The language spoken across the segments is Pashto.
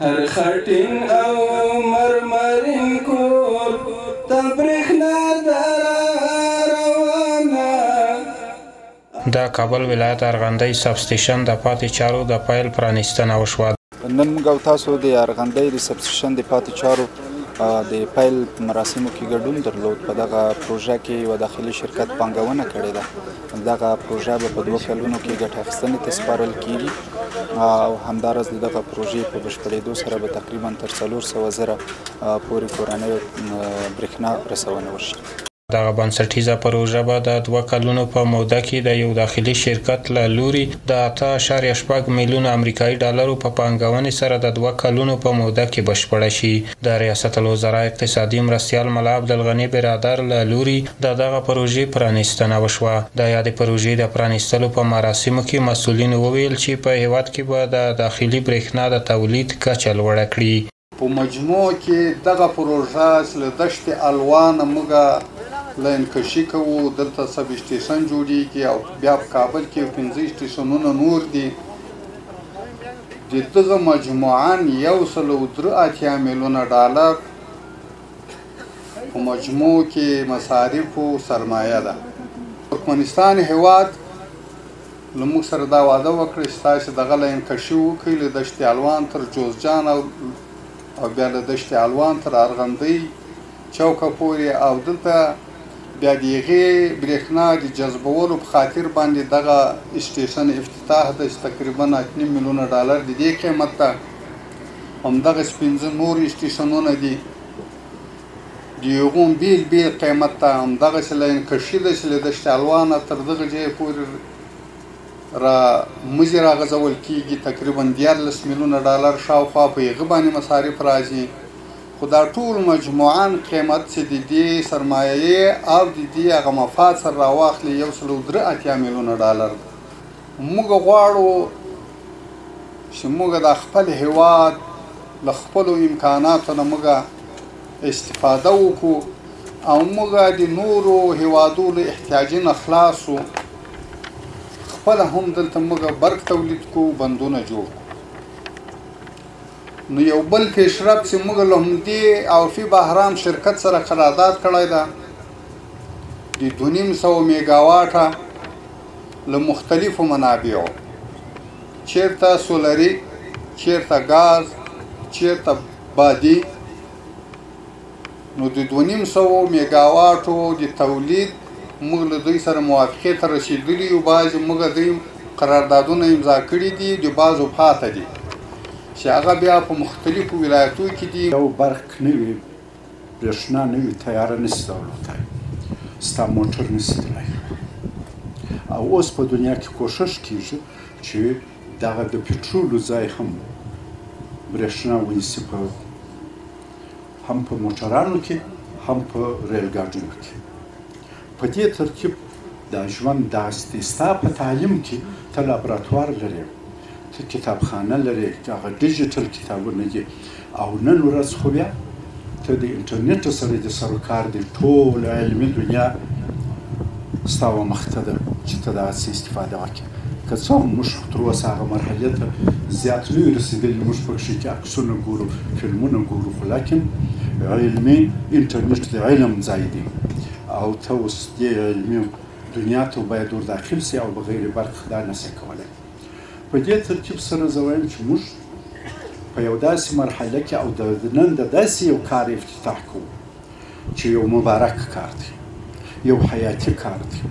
هر خټین او مرمرین کور ته برېښنا ده روانه. د کابل ولایت ارغندۍ سب سټیشن د پاتې چارو د پیل پرانیستنه وشوه. نن موږ او تاسو د ارغندۍ د سب سټیشن د پاتې چارو د پیل مراسمو کې ګډون درلود. په دغه پروژه کې یو داخلي شرکت پانګونه کړې ده. دغه پروژه به په 2 کلونو کې ګټه اخیستنې ته سپارل کیږي او همداراز د دغه پروژې په بشپړېدو سره به تقریبا تر 400,000 پورې کورنیو برېښنا رسونه وشي. دغه بنسټیزه پروژه به د 2 کلونو په موده کې د یو داخلي شرکت له لوري د 8.6 میلیونه امریکایي ډالرو په پانګونې سره د 2 کلونو په موده کې بشپړه شي. د ریاست الوزرا اقتصادي مرستیال ملا عبدالغني برادر له لوري د دغه پروژې پرانیستنه وشوه. د یادې پروژې د پرانیستلو په مراسمو کې مسؤلینو وویل چې په هېواد کې به د داخلي برېښنا د تولید کچه لوړه کړي. په مجموع کې دغه پروژه چې له دشت الوانه موږ لاین کشي کوو، دلته سب سټیشن جوړیږي او بیا په کابل کې 5 سټیشنونه نور دي. د دغه مجموعاً 183 میلیونه ډالر په مجموع کې مصارفو سرمایه ده. ترکمنستان هیواد له موږ سره دا وعده وکړه چې تاسې دغه لاین کشي وکړئ له دشت الوان تر جوزجان او بیا له دشت الوان تر ارغندۍ چوکه پورې، او دلته بیا د هغې برېښنا د جذبولو په خاطر باندې دغه سټیشن افتتاح ده چې تقریبا 8.5 میلیونه ډالر د دې قیمت ده. همدغسې 5 نور سټیشنونه دي د هغو هم بېل بېل قیمت ده. همدغسې لاین کشي ده چې له دشت الوانه تر دغه ځایه پورې را مزي راغځول کېږي، تقریبا 13 میلیونه ډالر شاوخوا په هغه باندې مصارف راځي. خو دا ټول مجموعاً قیمت چې د دې سرمایې او د دې هغه مفاد سره راواخلي 183 میلیونه ډالر. موږ غواړو چې موږ د خپل هیواد له خپلو امکاناتو نه موږ استفاده وکړو او موږ د نورو هیوادو له احتیاجي نه خلاص شو، خپله هم دلته موږ برق تولید کړو، بندونه جوړ کړو. نو یو بل پیشرفت چې موږ له همدې عرفي بهرام شرکت سره قرارداد کړی ده د 250 میګاواټه له مختلفو منابعو، چیرته سولري، چیرته ګاز، چیرته بادي، نو د 250 میګاواټو د تولید موږ له دوی سره موافقې ته رسېدلي یو. بعضې موږ دوی قراردادونه امضا کړي دي، د بعضو پاته دي چې هغه بیا په مختلفو ولایتو کې دي. یو برق نه وي، برېښنا نه وي، طیاره نشي الوتای، ستا موټر نشي تلای. او اوس په دنیا کې کوښښ کیږي چې دغه د پټرولو ځای هم برېښنا ونیسي، په هم په موټرانو کې هم په ریل ګاډیو کې. په دې ترتیب دا ژوند داسې دی. ستا په تعلیم کې ته لابراتوار لرې، ته کتابخانه لرې، هغه ډیجیټل کتابونه دي، او نن ورځ خو بیا ته د انټرنیټ سره د سروکار دی. ټول علمي دنیا ستا و مخته ده چې ته داسې استفاده وکړې. که څه هم موږ تر اوسه هغه مرحلې ته زیات نه یو رسېدلي، موږ پکښې کې عکسونه ګورو، فلمونه ګورو، خو لیکن علمي انټرنیټ د علم ځای دی او ته اوس دې علمي دنیا ته باید ور داخل سي او بغیر برق دا نه سې کولی. په دې ترتیب سره زه وایم چې موږ په یو داسې مرحله کې او د نن د داسې یو کار افتتاح کوو چې یو مبارک کار دی، یو حیاتي کار دی.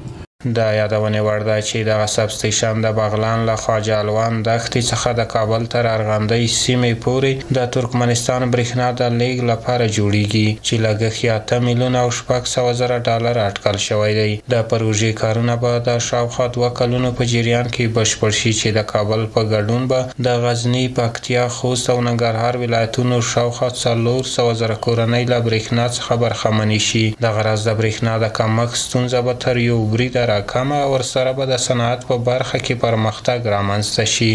د یادونې وړ ده چې دغه سب سټیشن د بغلان له خواجه الوان دښتې څخه د کابل تر ارغندۍ سیمې پورې د ترکمنستان برېښنا د لېږد لپاره جوړیږي چې لګښت یې 8,600,000 ډالر اټکل شوی دی. د پروژې کارونه به د شاوخوا 2 کلونو په جریان کې بشپړ شي چې د کابل په ګډون به د غزني، پکتیا، خوست او ننګرهار ولایتونو شاوخوا 400,000 کورنۍ له برېښنا څخه برخمنې شي. دغه راز د برېښنا د کمښت ستونزه به تر یو بریده راکمه او ورسره به د صنعت په برخه کې پرمختګ رامنځته شي.